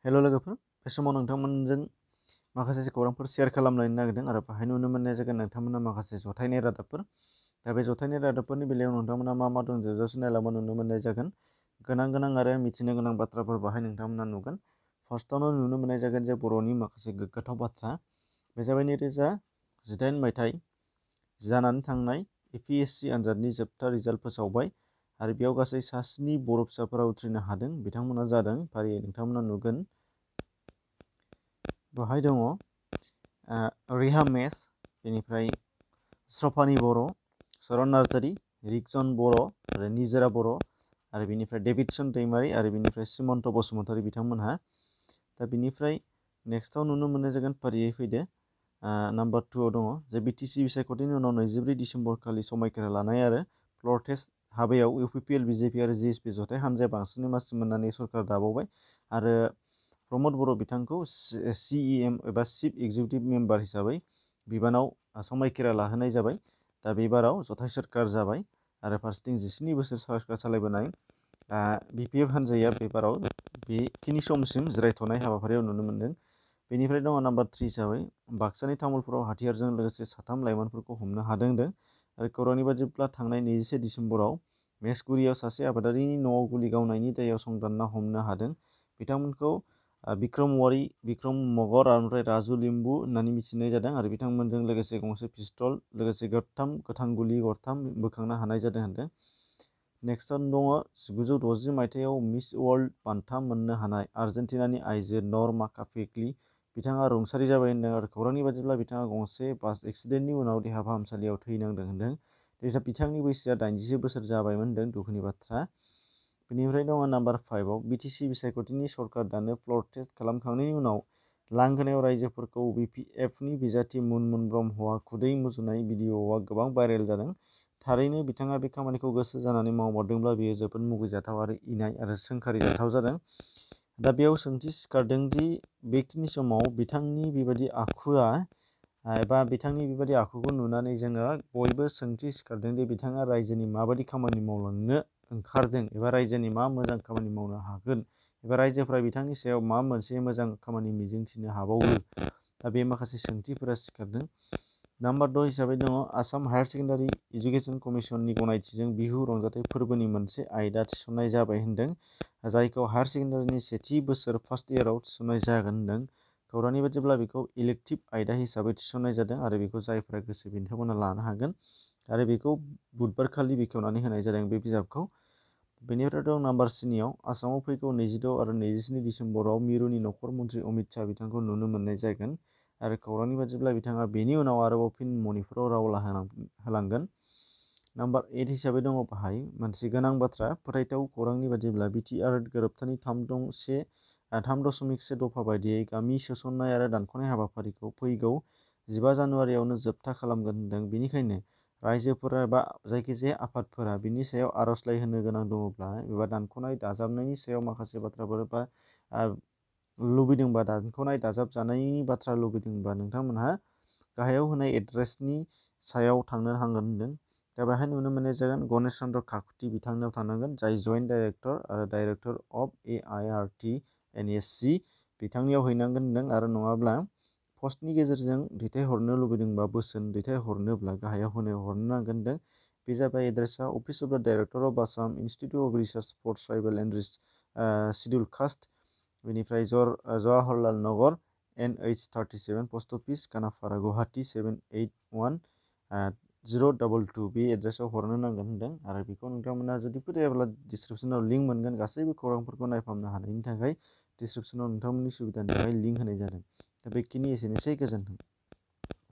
हेल' लोगोफोर, बे समाव नोंथांमोनजों माखासे खौरांफोर शेयार खालामलायनो नागिरदों आरो बाहाय नुनो मोननाय जागोन नोंथांमोना माखासे जथायनाय रादाबफोर। दा बे जथायनाय रादाबफोरनि बेलायाव नोंथांमोना मा दं जोबजासे नायलांबा नुनो मोननाय जागोन। गोनां आरो मिथिनो गोनां बाथ्राफोर बाहाय नोंथांमोना नुगोन। फार्स्टआवनो नुनो मोननाय जागोन जे बर'नि माखासे गोग्गाथाव बाथ्रा। बे जाबाय 2018 मायथाइ जानानै थांनाय APSC आनजादनि जोबथा रिजाल्ट फोसावबाय आरो बेयाव गासै 7 बर' फिसाफोरा उथ्रिनो हादों। बिथांमोना जादों, फारियै नोंथांमोना नुगोन। बेवहाय दङ रिहा मेस, बेनिफ्राय स्रफानि बर', सरन नार्जारि, रिकजन बर' आरो निजोरा बर' आरो बेनिफ्राय डेभिडसन दैमारि आरो बेनिफ्राय सिमन्त बसुमतारी बिथांमोनहा। दा बेनिफ्राय नेक्स्टआव नुनो मोननाय जागोन, फारियै फैदो। नाम्बार 2आव दङ जे BTC बिसायख'थिनि उनाव 24 दिसेम्बर खालि समायखिरा लानाय आरो फ्लर टेस्ट हाबायाव UPPL, BJP आरो GSP जथाय हानजाया बांसिनै मासि मोननानै सरकार दाबावबाय आरो प्रमद बर' बिथांखौ CEM एबा चिफ एक्जिकिउटिभ मेम्बार हिसाबै बिबानाव समायखिरा लाहोनाय जाबाय। दा बे बाराव जथाय सोरखार जाबाय आरो फारसेथिं 17 बोसोर सोरखार सालायबोनाय BPF हानजाया बे बाराव बेखिनि समसिम जिरायथ'नाय हाबाफारियाव नुनो मोन्दों। बेनिफ्राय दङ नाम्बार 3 हिसाबै बाक्सानि तामुलपुराव हाथियारजों लोगोसे 3 लाइमोनफोरखौ हमनो हादों आरो खौरांनि बादिब्ला थांनाय 21 दिसेम्बराव मेसगुरियाव सासे आबादारिनि न'आव गुलि गावनायनि दायाव संदानना हमनो हादों। बिथांमोनखौ बिक्रम औवारी, बिक्रम मगर ओमफ्राय राजु लिम्बु होननानै मिथिनाय जादों आरो बिथांमोनजों लोगोसे गंसे पिस्तल, लोगोसे गोथां गुलि गरथाम बोखांनो हानाय जादों होनदों। नेक्स्टआव दङ 1960 मायथाइयाव मिस वर्ल्ड बान्था मोननो हानाय आर्जेन्टिनानि आइजो नर्मा कापेक्लि बिथाङा रुंसारि जाबाय होनदों आरो खौरांनि बादिब्ला बिथाङा गंसे बास एक्सिडेन्टनि उनाव देहा फाहामसालियाव थैनांदों होनदों। बिथांनि बैसोआ 80 बोसोर जाबायमोन होनदों, दुखुनि बाथ्रा। बेनिफ्राय दङ नाम्बार 5आव BTC बिसायख'थिनि सरकार दानो फ्लर टेस्ट खालामखांनायनि उनाव लांगोनायाव रायजोफोरखौ BPFनि बिजाथि मुनमुन ब्रह्मआ खुदै मुजुनाय भिडिअ'आ गोबां भाइरेल जादों। थारैनो बिथाङा बे खामानिखौ गोसो जानानै मावमारदोंब्ला बेयो जोबोद मुगैजाथाव आरो इनाय आरो सोंखारिजाथाव जादों। दा बेयाव सोंथि सिखारदों दि बेखिनि समाव बिथांनि बेबायदि आखुआ एबा बिथांनि बेबायदि आखुखौ नुनानै जोङो बयबो सोंथि सिखारदों दि बिथाङा रायजोनि माबायदि खामानि मावलांनो ओंखारदों एबा रायजोनि मा मोजां खामानि मावनो हागोन एबा रायजोफ्रा बिथांनि सायाव मा मोनसे मोजां खामानि मिजिंथिनो हाबावो। दा बे माखासे सोंथिफोरा सिखारदों। नाम्बार 6 हिसाबै दङ आसाम हायार सेकेन्डारि इडुकेसन कमिसननि गनायथिजों बिहु रंजाथाइ फोरबोनि मोनसे आयदा थिसननाय जाबाय होनदों, जायखौ हायार सेकेन्डारिनि सेथि बोसोर फार्स्ट इयाराव थिसननाय जागोन होनदों। खौरांनि बादिब्ला बेखौ इलेक्टिभ आयदा हिसाबै थिसननाय जादों आरो बेखौ जायफोरा गोसो बिथांमोना लानो हागोन आरो बेखौ बुधबारखालि बेखेवनानै होनाय जादों बे बिजाबखौ। बेनिफ्राय दं नाम्बार 7आव आसामाव फैगौ 26 आरो 27 दिसेम्बराव मिरुनि नखर मन्थ्रि अमित शाह बिथांखौ नुनो मोननाय जागोन आरो खौरांनि बादिब्ला बिथाङा बेनि उनाव आरोबाव फिन मणिपुराव राव होलांगोन। नाम्बार 8 हिसाबै दङ बाहाय मोनसे गोनां बाथ्रा फोथायथाव खौरांनि बादिब्ला BTR गोरोबथानि 3.1 दफा बायदियै गामि सोसननाय आरो दानख'नाय हाबाफारिखौ फैगौ 15 जानुवारियावनो जोबथा खालामगोन होनदों। बेनिखायनो रायजोफोरा एबा जायखिजाया आफादफोरा बिनि सायाव आर'जलाइ होनो गोनां दङब्ला एबा दानख'नाय दाजाबनायनि सायाव माखासे बाथ्राफोर बा लुबैदोंबा दानख'नाय दाजाबजानायनि बाथ्रा लुबैदोंबा नोंथांमोनहा गाहायाव होनाय एड्रेसनि सायाव थांनो नांगोन होनदों। दा बेहाय नुनो मोननाय जागोन गणेश चन्द्र काकुति बिथांनाव थांनांगोन, जाय जइन्ट डाइरेक्टर आरो डाइरेक्टर अफ AIRT NSC बिथांनियाव हैनांगोन होनदों आरो नङाब्ला पस्टनि गेजेरजों दैथायहरनो लुबैदोंबा बोसोन दैथायहरनोब्ला गाहायाव हरनो नांगोन होनदों। बे जाबाय एड्रेसा office of the director of Assam institute of research for tribal and scheduled caste, बेनिफ्राय Jawaharlal Nagar NH37 post office Khanapara Guwahati 781022 बे एड्रेसाव हरनो नांगोन होनदों आरो बेखौ नोंथांमोना जुदि फोथायाब्ला डिसक्रिपसनाव लिंक मोनगोन। गासैबो खौरांफोरखौ नायफामनो हानायनि थाखाय डिसक्रिपसनाव नोंथांमोननि सुबिदानि थाखाय लिंक होनाय जादों। दा बेखिनि एसेनोसै, गोजोन्थों।